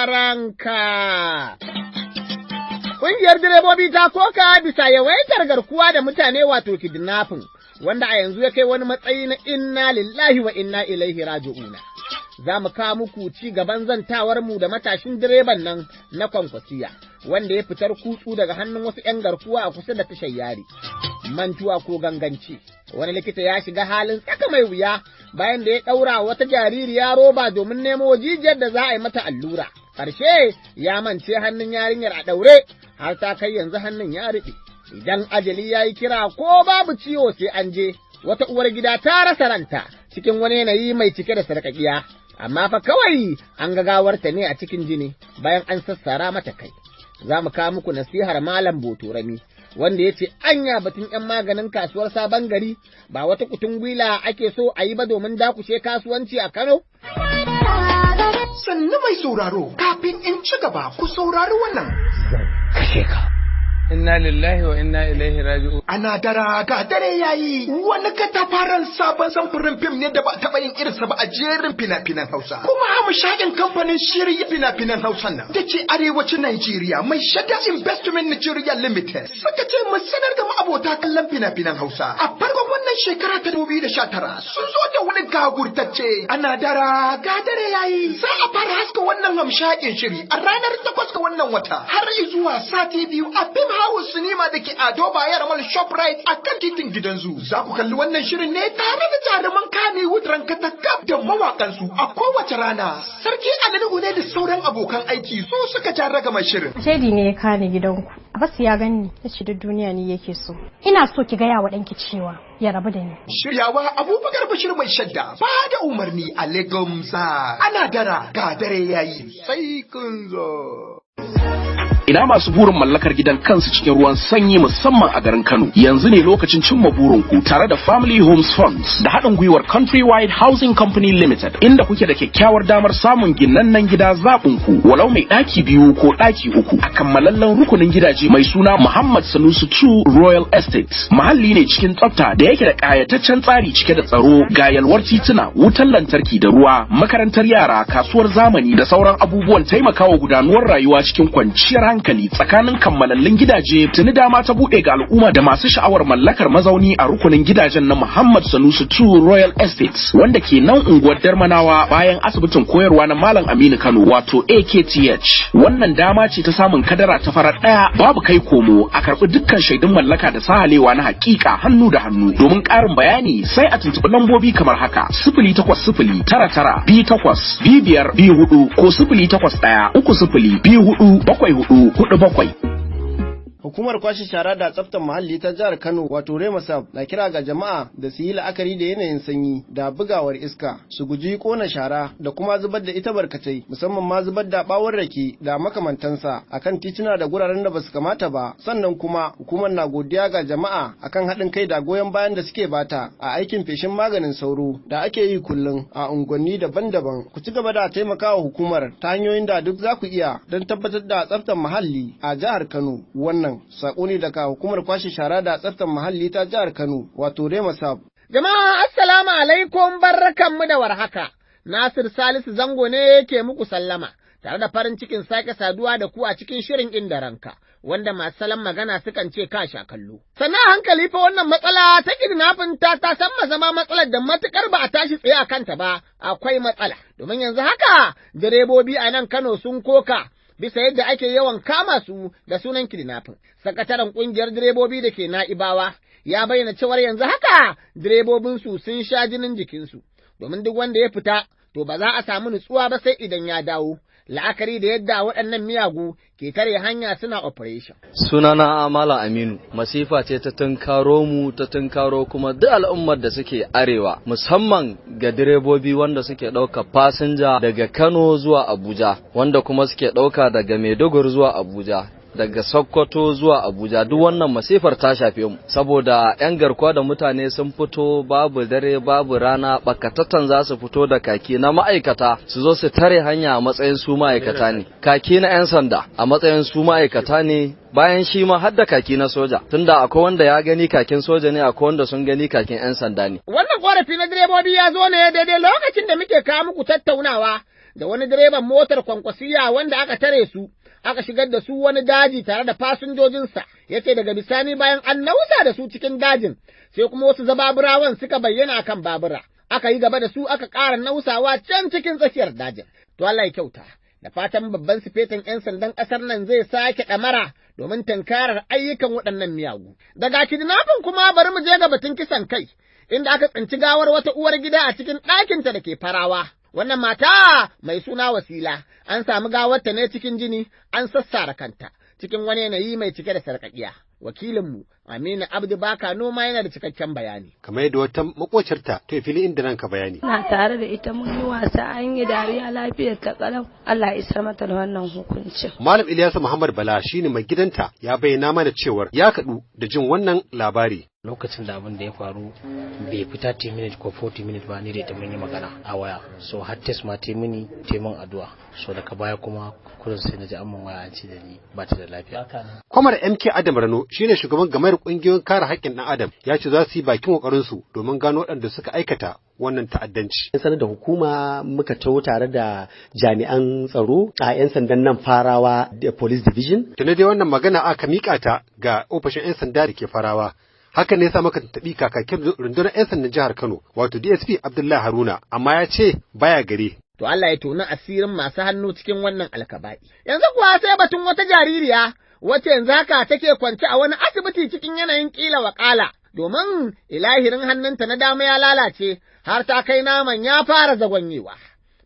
Ranka. Ƙungiyar direbobi ta koka bisa yawaitar garkuwa da mutane wato kidnapping, wanda a yanzu ya kai wani matsayi na inna lillahi wa inna ilaihi raji'una. Za mu kawo muku ci gaban zantawar mu da matashin direban nan na Kwankwasiya, wanda ya fitar kutsu daga hannun wasu ‘yan garkuwa a kusa da tashar Yari. Mantuwa ko ganganci, wani likita ya shiga halin tsaka mai wuya bayan da ya ɗaura wata jaririya roba domin nemo jijiyar da za a yi mata allura. Ƙarshe ya mance hannun yarinyar a ɗaure har ta kai yanzu hannun ya riɓe. Idan ajali ya yi kira ko babu ciwo sai an je, wata uwar gida ta rasa ranta cikin wani yanayi mai cike da sarƙaƙiya. Amma fa kawai an ga gawarta ne a cikin jini bayan an sassara mata kai. Za mu kawo muku nasihar Malam Botorami, wanda ya ce anya batun ‘yan maganin kasuwar Sabon Gari ba wata kutungwila ake so a yi ba domin dakushe kasuwanci a Kano? Sannu mai sauraro, kafin in ci gaba ku saurari wannan. Kashe ka. Inna lillahi wa inna ilaihi raji'un. Ana dara ga dare yayi wani katafaren sabon samfurin fim ne da ba taɓa yin irinsa ba a jerin fina-finan Hausa. Kuma hamshakin kamfanin shirya fina-finan Hausa nan da ke arewacin Najeriya mai Shada Investment Nigeria Limited suka ce mu sanar da ma'abota kallon fina-finan Hausa. A farkon wannan shekara ta 2019 sun zo da wani gagurtacce ana dara ga dare yayi za a fara haska wannan hamshakin shiri a ranar 8 ga wannan wata har zuwa sati biyu a Fim House Cinema da ke Ado Bayero Mall Shoprite a kan titin gidan zu. Za ku kalli wannan shirin ne tare da jaruman Kannywood rankatakaf da mawakansu a kowace rana. Sarki Alinuhu ne da sauran abokan aiki su suka ja ragamar shirin. Shedi ne ya kani gidanku. Abbas ya gani ya ce duk duniya ni yake so. Ina so ki gaya wa ɗanki cewa ya rabu da ni. Shiryawa Abubakar Bashir mai shadda ba da umarni a Legomza. Ana dara ga dare yayi sai kun zo. Ina masu burin mallakar gidan kansu cikin ruwan sanyi musamman a garin Kano. Yanzu ne lokacin cimma burin ku tare da Family Homes Funds da haɗin gwiwar Countrywide Housing Company Limited, inda kuke da kyakkyawar damar samun ginannen gida zaɓin ku, walau mai ɗaki biyu ko ɗaki uku, a kammalallen rukunin gidaje mai suna Muhammad Sanusi 2 Royal Estate. Muhalli ne cikin tsafta da yake da ƙayataccen tsari cike da tsaro, ga yalwar tituna, wutar lantarki da ruwa, makarantar yara, kasuwar zamani da sauran abubuwan taimakawa gudanuwar rayuwa cikin kwanciyar hankali tsakanin kammalallin gidaje. Tuni dama ta buɗe ga al'umma da masu sha'awar mallakar mazauni a rukunin gidajen na Muhammad Sanusi 2 Royal Estates, wanda ke nan unguwar Darmanawa bayan asibitin koyarwa na Malam Aminu Kano wato AKTH. Wannan dama ce ta samun kadara ta farar ɗaya babu kai komo, a karɓi dukkan shaidun mallaka da sahalewa na hakika hannu da hannu. Domin ƙarin bayani sai a tuntuɓi lambobi kamar haka: 08099282524 ko 08130247447. Hukumar kwashe shara da tsaftar muhalli ta jihar Kano wato Remasab na kira ga jama'a da su yi la'akari da yanayin sanyi da bugawar iska, su guji kona shara da kuma zubar da ita barkatai, musamman ma zubar da bawon rake da makamantansa akan tituna da guraren da basu kamata ba. Sannan kuma hukumar na godiya ga jama'a akan haɗin kai da goyon bayan da suke bata a aikin feshin maganin sauro da ake yi kullum a unguwanni daban-daban. Ku ci gaba da taimakawa hukumar ta hanyoyin da duk za ku iya don tabbatar da tsaftar muhalli a jihar Kano. Wannan sako ne daga hukumar kwashe shara da tsaftar muhalli ta jihar Kano wato Remasab. Jama'a, assalamu alaikum, barkanmu da warhaka. Nasir Salisu Zango ne ke muku sallama tare da farin cikin sake saduwa da ku a cikin shirin Inda Ranka, wanda masu salon magana sukan ce ka sha kallo. Sannan hankali fa wannan matsala ta kidnapping ta san zama matsalar da matukar ba a tashi tsaye a kanta ba, akwai matsala. Domin yanzu haka direbobi a nan Kano sun koka bisa yadda ake yawan kama su da sunan kidnapping. Sakataren kungiyar direbobi da ke Na'ibawa ya bayyana cewar yanzu haka direbobinsu sun sha jinin jikinsu, domin duk wanda ya fita to ba za a samu nutsuwa ba sai idan ya dawo. La'akari da yadda waɗannan miyagu ke tare hanya suna operation. Sunana Amala Aminu, masifa ce ta tunkaro mu, ta tunkaro kuma duk al'ummar da suke arewa, musamman ga direbobi wanda suke ɗauka fasinja daga Kano zuwa Abuja, wanda kuma suke ɗauka daga Maiduguri zuwa Abuja, daga Sokoto zuwa Abuja. Duk wannan masifar ta shafe mu saboda yan garkuwa da mutane sun fito babu dare babu rana, bakatatan za su fito da kaki na ma'aikata su zo su tare hanya a matsayin su ma'aikata ne, kaki na yan sanda a matsayin su ma'aikata ne, bayan shi ma har da kaki na soja, tunda akwai wanda ya gani kakin soja ne, akwai wanda sun gani kakin yan sanda ne. Wannan korafi na direbobi ya zo ne daidai lokacin da muke kawo muku tattaunawa da wani direban motar Kwankwasiya wanda aka tare su, aka shigar da su wani daji tare da fasinjojinsa, ya ce daga bisani bayan an nausa da su cikin dajin, sai kuma wasu zababurawan suka bayyana akan babura, aka yi gaba da su aka ƙara nausawa can cikin tsakiyar dajin. To Allah ya kyauta. Da fatan babban sifetin 'yan sandan ƙasar nan zai sake ɗamara domin tankarar ayyukan waɗannan miyagu. Daga kidnapping kuma bari mu je ga batun kisan kai, inda aka tsinci gawar wata uwar gida a cikin ɗakinta da ke Farawa. Wannan mata mai suna Wasila, an samu gawarta ne cikin jini, an sassara kanta, cikin wani yanayi mai cike da sarƙaƙiya. Wakilinmu Aminu Abdu Baka Noma yana da cikakken bayani. Kamar yadda wata makocarta ta fili inda ranka bayani. Na tare da ita mun yi wasa, an yi dariya, lafiyar ta kalau. Allah ya isar mata da wannan hukuncin. Malam Ilyasu Muhammad Bala shine mai gidanta, ya bayyana mana cewar ya kaɗu da jin wannan labari. Lokacin da abin da ya faru bai fi 30 minutes ko 40 minutes ba, ni da ita mun yi magana a waya, so har test ma ta mini taimakon addu'a. So daga baya kuma kullum sai na ji an mun waya an ce da ni ba ta da lafiya. Kwamar MK Adam Rano shine shugaban gamayar kungiyoyin kare haƙƙin ɗan Adam, ya ce za su yi bakin kokarin su domin gano waɗanda suka aikata wannan ta'addanci. An sanar da hukuma, muka taho tare da jami'an tsaro a 'yan sandan nan Farawa da Police Division. Tuni dai wannan magana aka mika ta ga ofishin 'yan sanda da ke Farawa. Hakan ne ya sa muka tuntuɓi kakakin rundunar 'yan sandan jihar Kano, wato DSP Abdullahi Haruna, amma ya ce baya gari. To Allah ya toni asirin masu hannu cikin wannan alkaba'i. Yanzu kuwa sai batun wata jaririya wacce yanzu haka take kwance a wani asibiti cikin yanayin ƙila waƙala, domin ilahirin hannunta na dama ya lalace har ta kai naman ya fara zagonyewa.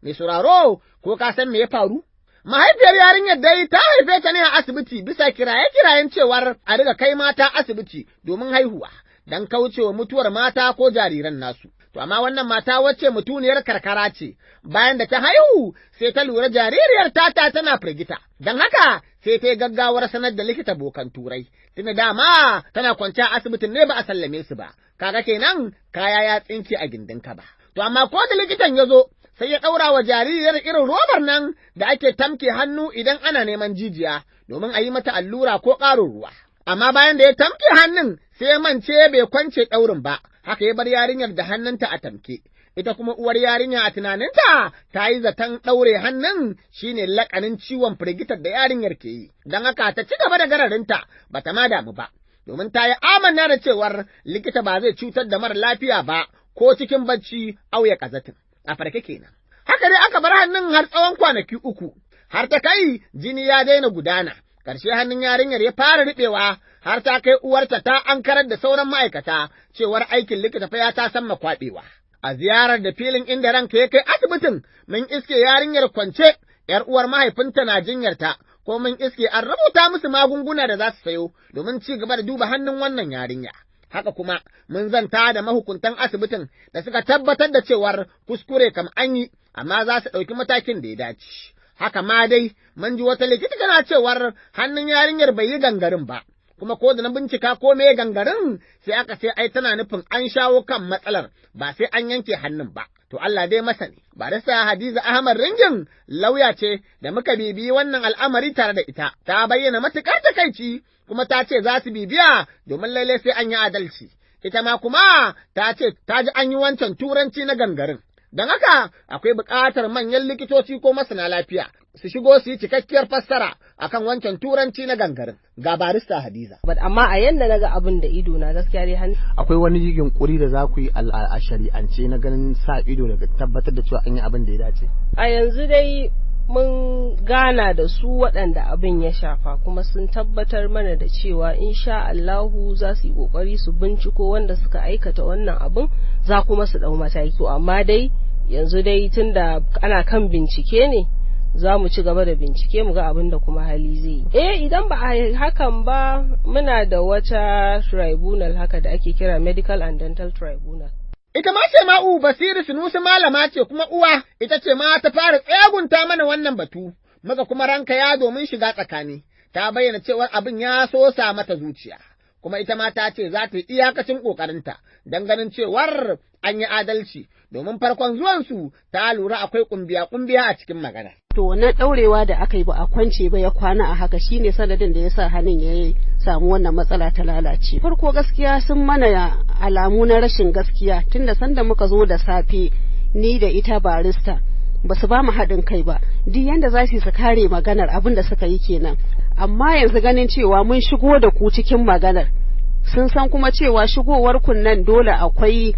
Mai sauraro, ko ka san me ya faru? Mahaifiyar yarinyar dai ta haife ta ne a asibiti bisa kiraye-kirayen cewar a riga kai mata asibiti domin haihuwa, don kaucewa mutuwar mata ko jariran nasu. To amma wannan mata wacce mutuniyar karkara ce, bayan da ta haihu sai ta lura jaririyar tata tana firgita, don haka sai ta yi gaggawar sanar da likita bokan Turai. Tunda dama tana kwance a asibitin ne ba a sallame su ba, kaga kenan kaya ya tsinke a gindin ka ba. To amma ko da likitan ya zo, sai ya ɗaura wa jaririyar irin robar nan da ake tamke hannu idan ana neman jijiya domin a yi mata allura ko ƙarin ruwa. Amma bayan da ya tamke hannun sai ya mance bai kwance ɗaurin ba, haka ya bar yarinyar da hannunta a tamke. Ita kuma uwar yarinya a tunaninta ta yi zaton ɗaure hannun shine lakanin ciwon firgitar da yarinyar ke yi, don haka ta ci gaba da gararinta ba ta ma damu ba, domin ta yi amanna da cewar likita ba zai cutar da mara lafiya ba ko cikin bacci auya kazatin. A farke kenan. Haka dai aka bar hannun har tsawon kwanaki 3, har ta kai jini ya daina gudana. Ƙarshe hannun yarinyar ya fara riɓewa har ta kai uwarta ta ankarar da sauran ma'aikata cewar aikin likita fa ya ta san makwaɓewa. A ziyarar da filin inda ranka ya kai asibitin, mun iske yarinyar kwance, ‘yar uwar mahaifinta na jinyarta, ko mun iske an rubuta musu magunguna da za su sayo domin ci gaba da duba hannun wannan yarinya. Haka kuma mun zanta da mahukuntan asibitin da suka tabbatar da cewar kuskure kam an yi, amma za su ɗauki matakin da ya dace. Haka ma dai mun ji wata likita tana cewar hannun yarinyar bai yi gangarin ba, kuma ko da na bincika ko me gangarin sai aka ce ai tana nufin an shawo kan matsalar ba sai an yanke hannun ba. To Allah dai masani. Barista Hadiza Ahmad Ringin lauya ce da muka bibiyi wannan al'amari tare da ita, ta bayyana matuƙar takaici kuma ta ce za su bibiya domin lalle sai an yi adalci. Ita ma kuma ta ce ta ji an yi wancan turanci na gangarin. Don haka akwai buƙatar manyan likitoci ko masana lafiya su shigo su yi cikakkiyar fassara akan wancan turanci na gangarin. Ga barista Hadiza. But amma a yanda naga abin da ido na, gaskiya dai hannu. Akwai wani yunkuri da za ku yi a shari'ance na ganin sa ido daga tabbatar da cewa an yi abin da ya dace? A yanzu dai mun gana da su waɗanda abin ya shafa, kuma sun tabbatar mana da cewa insha Allahu za su yi ƙoƙari su binciko wanda suka aikata wannan abin, za kuma su ɗau mataki. Amma dai yanzu dai tunda ana kan bincike ne, za mu ci gaba da bincike mu ga abin da kuma hali zai yi. Eh, idan ba a hakan ba, muna da wata tribunal haka da ake kira Medical and Dental Tribunal. Ita ma Shema'u Basiru Sunusi malama ce kuma uwa, ita ce ma ta fara tsegunta mana wannan batu, muka kuma ranka ya domin shiga tsakani, ta bayyana cewar abin ya sosa mata zuciya. Kuma ita ma ta ce za ta yi iyakacin ƙoƙarinta don ganin cewar an yi adalci, domin farkon zuwansu ta lura akwai ƙumbiya-ƙumbiya a cikin magana. To wannan ɗaurewa da aka yi ba a kwance ba, ya kwana a haka, shine sanadin da ya sa hannun ya samu wannan matsala ta lalace. Farko gaskiya sun mana alamu na rashin gaskiya, tunda sanda muka zo da safe ni da ita barista Ba su ba mu haɗin kai ba, duk yanda za su kare maganar abin da suka yi kenan. Amma yanzu ganin cewa mun shigo da ku cikin maganar, sun san kuma cewa shigowar kun nan dole akwai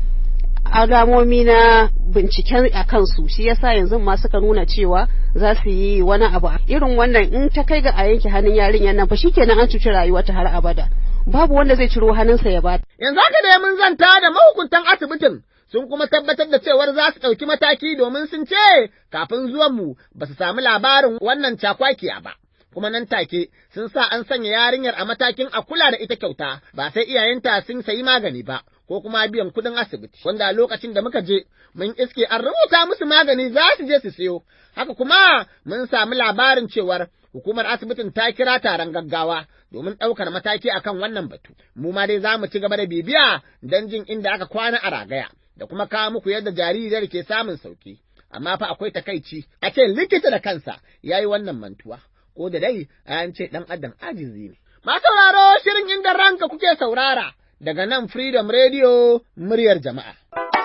alamomi na binciken a kansu, shi yasa yanzu ma suka nuna cewa za su yi wani abu irin wannan. In ta kai ga a yanke hannun yarinyar nan fa, shikenan an cuci rayuwarta har abada, babu wanda zai ciro hannunsa ya bata. Yanzu haka dai mun zanta da mahukuntan asibitin, sun kuma tabbatar da cewar za su ɗauki mataki, domin sun ce kafin zuwanmu ba su sami labarin wannan cakwakiya ba. Kuma nan take sun sa an sanya yarinyar a matakin a kula da ita kyauta, ba sai iyayenta sun sayi magani ba ko kuma biyan kuɗin asibiti, wanda a lokacin da muka je mun iske an rubuta musu magani za su je su siyo. Haka kuma mun sami labarin cewar hukumar asibitin ta kira taron gaggawa domin ɗaukar mataki akan wannan batu. Mu ma dai za mu ci gaba da bibiya don jin inda aka kwana a ragaya da kuma kawo muku yadda jaririyar ke samun sauki. Amma fa akwai takaici a ce likita da kansa ya yi wannan mantuwa, ko da dai an ce ɗan adam ajizi ne. Ma sauraro, shirin Inda Ranka kuke saurara daga nan Freedom Radio, muryar jama'a.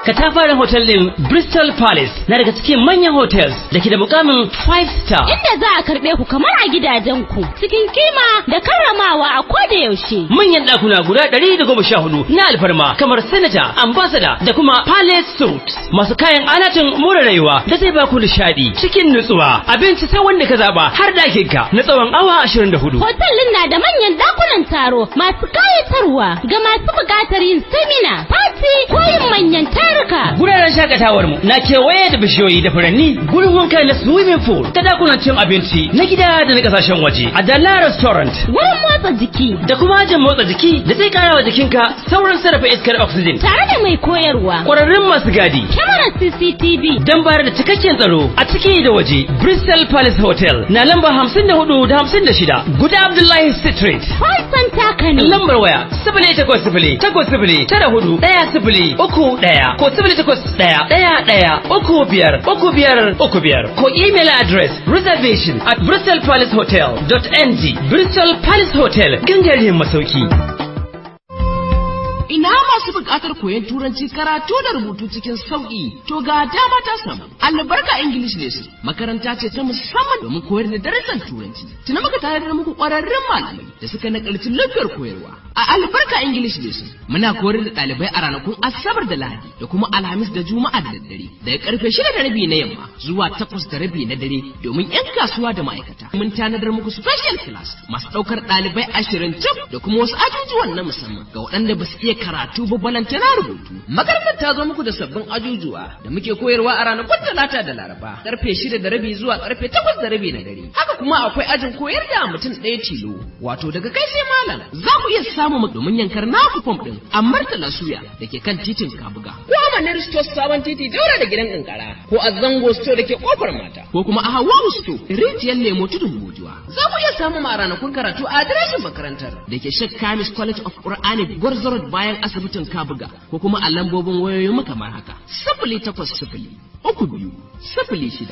Katafaren hotel ɗin Bristol Palace na daga cikin manyan hotels da ke da mukamin 5 star. Inda za a karɓe ku kamar a gidajen ku cikin kima da karramawa a koda yaushe. Manyan ɗakuna guda 114 na alfarma kamar Senator, Ambassador da kuma Palace Suites masu kayan alatin more rayuwa da zai baku nishaɗi cikin nutsuwa. Abinci sai wanda ka zaɓa har ɗakin ka na tsawon awa 24. Hotel ɗin na da manyan ɗakunan taro masu kayatarwa ga masu buƙatar yin seminar, party ko yin manyan taruka. Guraren shakatawar mu na kewaye da bishiyoyi da furanni, gurin wanka na swimming pool, da dakunan cin abinci na gida da na kasashen waje, a Dala Restaurant. Wurin motsa jiki. Da kuma ajin motsa jiki da zai kara wa jikinka saurin sarrafa iskar oxygen. Tare da mai koyarwa. Kwararrun masu gadi. Kyamarar CCTV. Don bayar da cikakken tsaro a ciki da waje. Bristol Palace Hotel na lamba 54 da 56 Guda Abdullahi Street. Call Center Kano. Lambar waya 08080941031 ko 08111353535 ko email address reservation@bristolpalacehotel.ng. Bristol Palace Hotel, gangarin masauki. Ina masu buƙatar koyon Turanci, karatu da rubutu cikin sauƙi? To ga dama ta samu. Albarka English Lesson makaranta ce ta musamman domin koyar da darajar Turanci. Tuna muka tare muku ƙwararrun malamai da suka nakalci lafiyar koyarwa. A Albarka English Lesson muna koyar da ɗalibai a ranakun Asabar da Lahadi da kuma Alhamis da Juma'a da daddare daga karfe 6:30 na yamma zuwa 8:30 na dare domin 'yan kasuwa da ma'aikata. Mun tanadar muku special class masu ɗaukar ɗalibai 20 cif da kuma wasu ajujuwan na musamman ga waɗanda ba su iya karatu ba balantana rubutu. Makarantar ta zo muku da sabbin ajujuwa da muke koyarwa a ranakun Talata da Laraba karfe 6:30 zuwa karfe 8:30 na dare. Haka kuma akwai ajin koyar da mutum ɗaya tilo, wato daga kai sai malam. Za ku iya samu mu domin yankar naku fom ɗin a Murtala Suya da ke kan titin Kabuga. Ko a Manar Store, Sabon Titi, daura da gidan Kankara, ko a Zango Store da ke Kofar Mata, ko kuma a Hawa Store, Rijiyar Lemo, Tudun Bojuwa. Za ku iya samu mu a ranakun karatu a adireshin makarantar da ke Sheikh Kamis College of Quranic, Gwarzo Road, bayan asibitin Kabuga, ko kuma a lambobin wayoyin mu kamar haka: 0803206